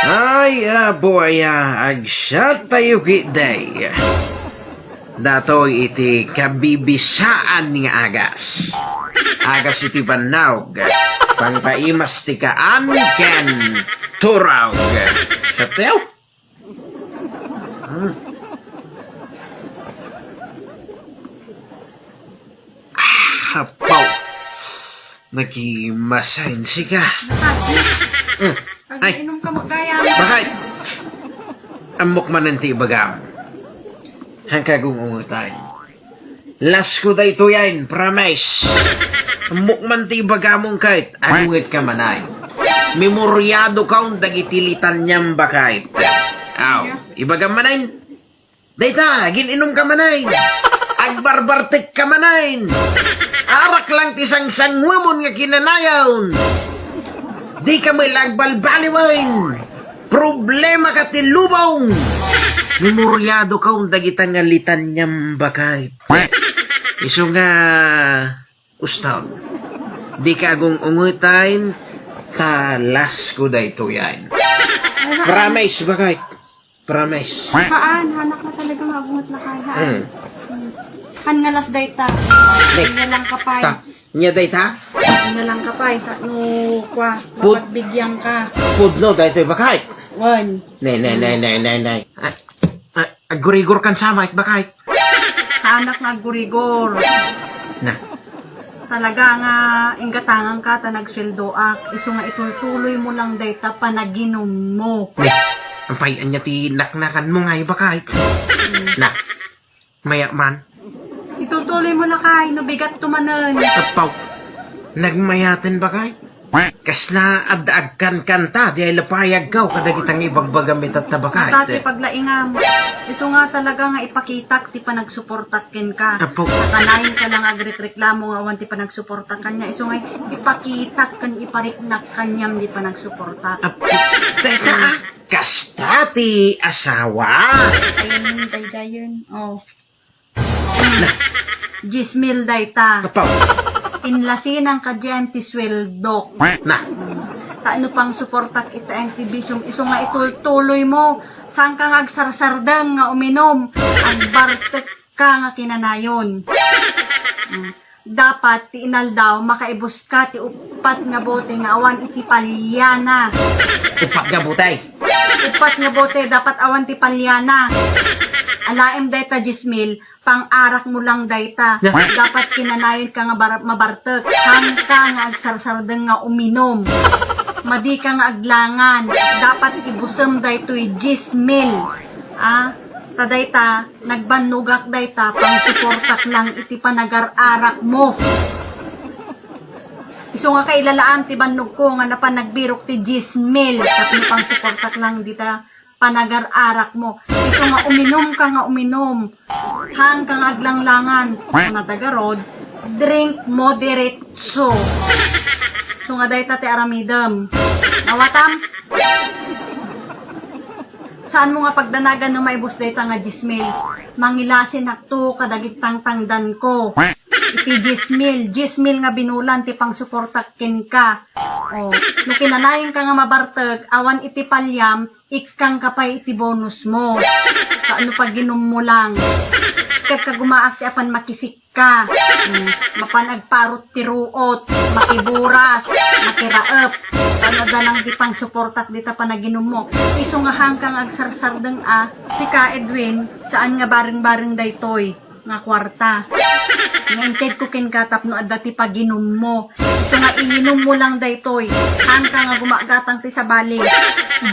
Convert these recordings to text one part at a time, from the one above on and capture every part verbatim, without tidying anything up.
Ay, Apo Aya, agsat tayo ki day. Datoy iti kabibisaan nga agas. Agas iti bannog. Pangpaimas ti kaan ken turog. Katew? Hmm. Ah, apaw. Nakimasensi ka. Nasakit. Hmm. Ay. Pag-inom ka mo, kaya mo. Bakit? Ammok manen ti ibagam. Hangka gung-ungutan. Lasko daytoyen, promise. Ammok man ti ibagam ket, agunget ka manen. Memoryado ka on dagiti litaniam, bakit. Aw, ibagam manen. Dayta, gin-inum ka manen. Agbarbartek ka manen. Arak lang ti sangsanguemon nga kinanayon. Di ka met la agbalbaliwen. Problema ka ti lubong. Memoryado ka on dagita nga litaniam, bakit. Isu nga, uston. Di ka agung-ungutan, ta lasko daytoyen. Promise, bakit. Promise. Haan, hanak na talaga nga agunget lakay, haan. Hmm. Hmm. Han nga last dayta. Dayta. Nya lang ka pay. Ta, nya dayta? Nya lang ka pay. Ta, no, kwa, Pud- mapagbigyan ka. Pudno, daytoy bakay. Wen. Nay, nay, nay, nay, nay, nay. Ay, ay, agurigor kan sama, it bakay. Hanak nga agurigor. Na. Talaga nga inggatangan ka ta nagsweldoak, isu nga itultuloy mo lang dayta panaginum mo. Ni, ampay, anya ti naknakan mo nga ibakay? Hmm. Na, maya man. Itultuloy mo lakay, no bigat to manen. Apaw, nagmayaten bakay? Kasla adda agkankanta, di ay lapayag ka, kadagita nga ibagbagam itatta bakay. Ita ti paglaingam. Isu nga talaga nga ipakitak ti panagsuportak kenka. Apo. Sakanayon ka lang agrekreklamo nga awan ti panagsuportak kaniam. Isu nga ipakitak ken ipariknak kaniam di panagsuportak. Apo. Teka, ah. Kasta ti asawa. Ayun, daydayen. Oh. Na. Diesmil dayta. Apo. Inlasinang ka diyan ti sweldok. Na. Ta no pangsuportak ita N T V Sium, isu nga itultuloy mo. Saan ka nga agsarsardeng nga uminom? Agbartek ka nga kinanayon. Mm. Dapat ti inaldaw, makaibus ka ti uppat nga bote nga awan iti paliana. Uppat nga bote? Uppat nga bote, dapat awan ti paliana. Alaem dayta diesmil, pang-arak mo lang dayta. Na- Dapat kinanayon ka nga bar-, mabartek. Saan ka nga agsarsardeng nga uminom? Madi ka nga aglangan. Dapat ibusem daytoy diesmil. Ah, ta dayta, nagbannogak dayta, pangsuportak lang iti panagar-arak mo. Isu nga kailalaam ti bannogko nga napan nagbirok ti diesmil, tapno pangsuportak lang dita panagar-arak mo. Isu nga uminom ka nga uminom. Haan ka nga aglanglangan. Kuna ta garud, drink moderate. So, so nga dayta ti aramidem. Nawatam? Saan mo nga pagdanagan no maibus dayta nga diesmil? Mangilasinakto kadagiti tangtangdanko. Iti diesmil, diesmil nga binulan ti pangsuportak kenka. Oh, no kinanayon ka nga mabartek, awan iti paliam, ikkang ka pay iti bonus mo. Kaano pagginum mo lang? Ket kagumaak ti apan makisik ka. Mm, mapan agparot ti ruot, makiburas, makiraep. Ano da lang di pangsuportak dita panaginum mo. Isu nga hangka nga agsarsardeng a, tika, Edwin, saan nga bareng-bareng daytoy nga kuarta. Nga intedko kenka tapno adda ti paginum mo. Isu nga iinum mo lang daytoy. Hangka nga gumagatang ti sabali.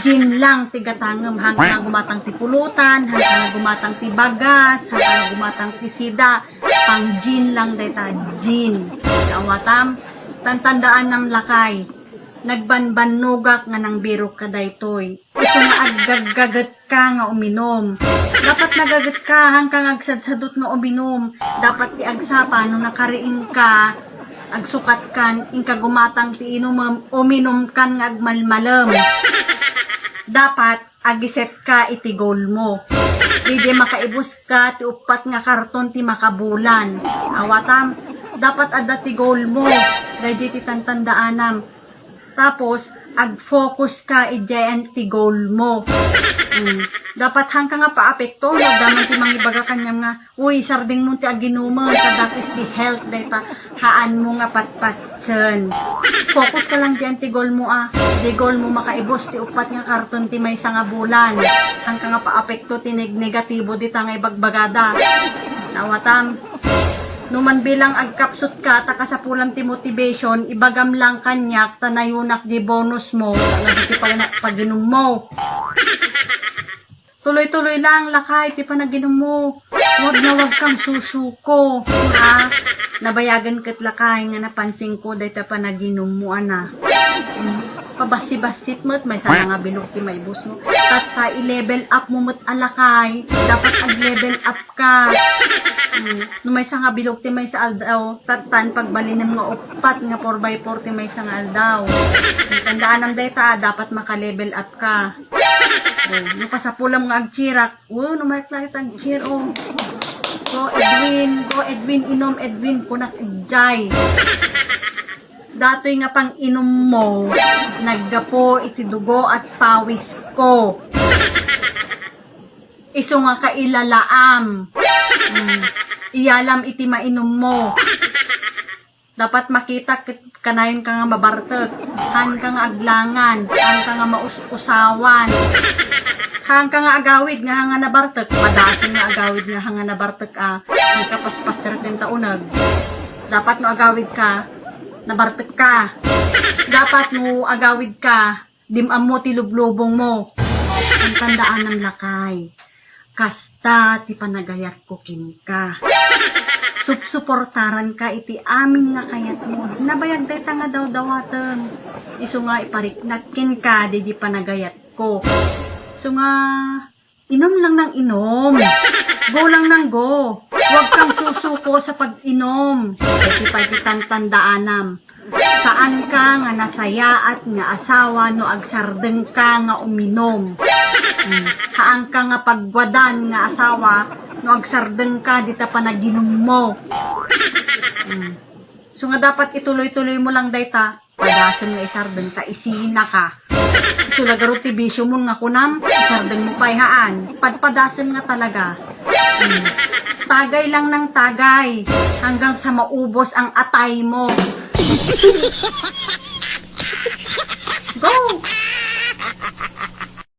Gin lang ti gatangem. Hangka nga gumatang ti pulutan. Hangka nga gumatang ti bagas. Hangka nga gumatang ti sida. Pang gin lang dayta. Gin. Awatam. Tantandaanam lakay. Nagbanbannogak nga nangbirok ka daytoy. Isu nga aggaggaget ka nga uminom. Dapat nagaget ka, hangka nga agsadsadot nga uminom. Dapat ti agsapa no nakariing ka, agsukat kan, inka gumatang ti inumem, uminom kan nga agmalmalem. Dapat agiset ka iti goal mo. Didi makaibus ka ti uppat nga karton ti makabulan. Awatam, dapat adda ti goal mo. Daydi ti tantandaanam. Tapos, Ag-focus ka idiay anti goal mo. Mm. Dapat haanka nga paapekto, no? Daman ti mangibaga kaniam nga, "Uy, sardeng mo ti aginumen, ta that is the health, dayta." Haan mo nga patpatsen. Focus ka lang diay anti goal mo, ah. Di goal mo makaibus ti uppat nga karton ti maysa nga bulan. Haanka nga paapekto ti neg-, negatibo dita nga ibagbagada. Nawatam. Numan bilang agkapsut ka, ta kasapulam ti motivation, ibagam lang kaniak, ta nayunak di bonus mo, ta nagiti pag-, paginum mo. Tuloy-tuloy lang, lakay, ti panaginum mo. Wag na wag kang susuko, ha? Nabayagen ket, lakay, nga napansin ko, dayta panaginum mo, ana. Mm. Pabassi-bassit met, maysa nga bilog ti maibus mo. Tatta, i-level up mo met a lakay. Dapat ag-level up ka. Mm. No maysa nga bilog ti maysa aldaw, tattan pagbalinem nga uppat nga four by four ti maysa nga aldaw. Tandaanam dayta, ah, dapat maka-level up ka. Oh, no kasapulam nga agchirak, oh, no mayat lang ita agchir, oh. Go, Edwin, go, Edwin, inom, Edwin, kunak idiay. Datoy nga pang-inom mo, naggapu iti dugo at pawis ko. Isu nga kailalaam. Mm. Iyalam iti mainum mo. Dapat makita ket kanayon ka nga mabartek. Haan ka nga aglangan. Haan ka nga maus-usawan. Haan ka nga agawid nga haan nga nabartek. Padasen nga agawid nga haan nga nabartek, ah. Haan ka paspaster ken ta uneg. Dapat no agawid ka, nabartek ka. Dapat no agawid ka, dim-am mo ti lublubong mo. Ang tandaanam, lakay. Kasta ti panagayat ko kenka. Supsuportaran ka iti amin nga kayat mo. Nabayag dayta nga dawdawaten. Isu nga ipariknak kenka, didi panagayat ko. Isu nga, inom lang ng inom. Go lang ng go. Huwag kang susuko sa pag-inom. Iti pagkitan tandaanam. Saan ka nga nasayaat nga asawa no agsardeng ka nga uminom. Hmm. Haan ka nga pagwadan nga asawa no agsardeng ka dita panaginum mo. Hmm. So nga dapat ituloy-tuloy mo lang dayta, padasen nga isardeng ta isina ka. Isu la garud ti bisyo mo nga kunam, isardeng mo pay haan. Padpadasen nga talaga. Hmm. Tagay lang ng tagay hanggang sa maubos ang atay mo. Go!